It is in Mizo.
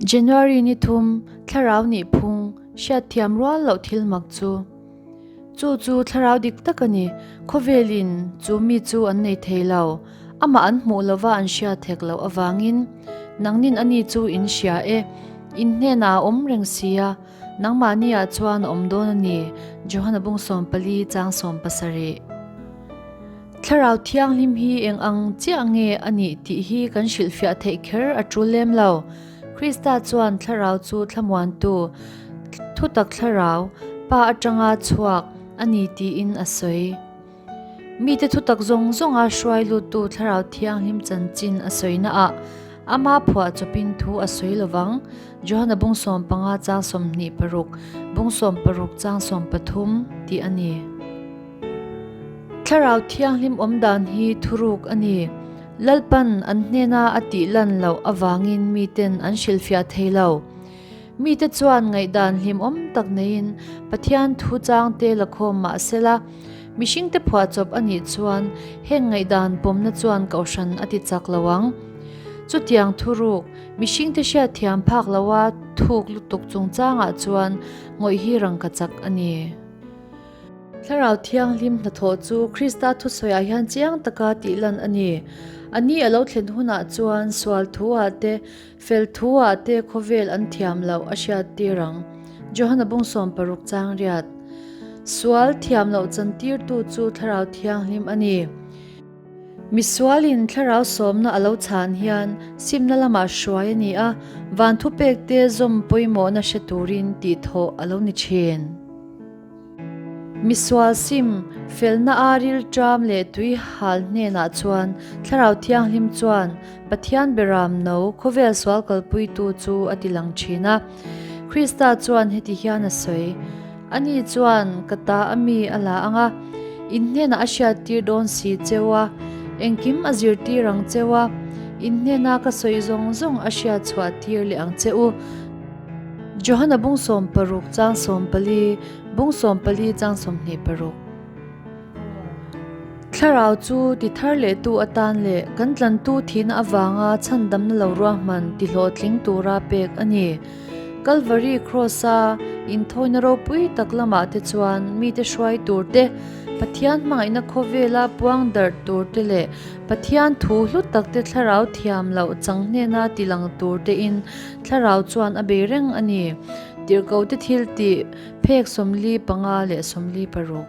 January ni thum, Thlarau nih phung, hriatthiam rual loh thil mak chu. Chu chu thlarau dik tak a ni, khawvelin chu mi chu an nei thei lo, amah an hmuh lova an hriat hek loh avangin nangnin ani chu in hria e, in hnenah a awm reng si a, nangmahniah chuan a awm dawn a ni, Johana bung 14 chang 17. Thlarau Thianghlim hi eng ang chiah nge a nih tih hi kan hrilhfiah theih kher a tul lem lo. Krista chuan Thlarau chu thlamuantu, thutak Thlarau, Pa atanga chhuak a ni tiin a sawi. Mite thutak zawng zawnga hruai luttu Thlarau Thianghlim chanchin a sawinaah ama phuah chawpin thu a sawi lovang, Johana bung 15 chang 26, bung 16 chang 13 tih a ni. Thlarau Thianghlim awm dan hi thuruk a ni. Lalpan an hnena a tih lan loh avangin miten an hrilhfiah thei lo. Mite chuan ngaihdan hlimawm tak neiin Pathian thu changte la khawm mah sela, mihringte phuahchawp a nih chuan heng ngaihdan pawmna chuan kohhran a ti chak lo ang. Chutiang thuruk, mihringte hriatthiam phak loha thuk lutuk chungchangah chuan ngawih hi rangkachak a ni. Thlarau Thianghlim hnathawh chu Krista thusawiah hian chiang taka tih lan a ni. A ni a lo thlen hunah chuan sual thu-ah te, fel thu-ah te khawvel an thiam loh a hriat tir ang. Johana bung 60 chang riat. Sual thiam loh chantirtu chu Thlarau Thianghlim a ni. Misualin thlarau sawmna a lo chhan hian simna lamah hruai a ni a, van thupekte zawm pawimawhna hre turin tihthawh a lo ni thin. Misual sim, felna a rilṭam leh tui hal hnenah chuan Thlarau Thianghlim chuan Pathian beram no khawvel sual kalpuitu chu a ti lang thin a. Krista chuan heti hian a sawi, Ani chuan ka ta a mi a la ang a, in hnenah a hriattir dawn si cheu a, engkim a zirtir ang cheu a, in hnena ka sawi zawng zawng a hriat chhuah tir leh ang che u. Johana bung 60 chang 14, bung 14 chang 26. Thlarau chu ti thar lehtu atan leh kan tlantu thihna avanga chhandamna lo ruahman ti hlawhtling tura pek a ni. Kalvari Kraws-a inthawina ropui tak lamah te chuan mite hruai tur te, Pathian hmangaihna khawvela puang darh tur te leh Pathian thu hlu tak te thlarau thiam loh chang hnena ti lang tur tein thlarau chuan a bei reng a ni. Tirhkohte thil tih phek 45 leh 46.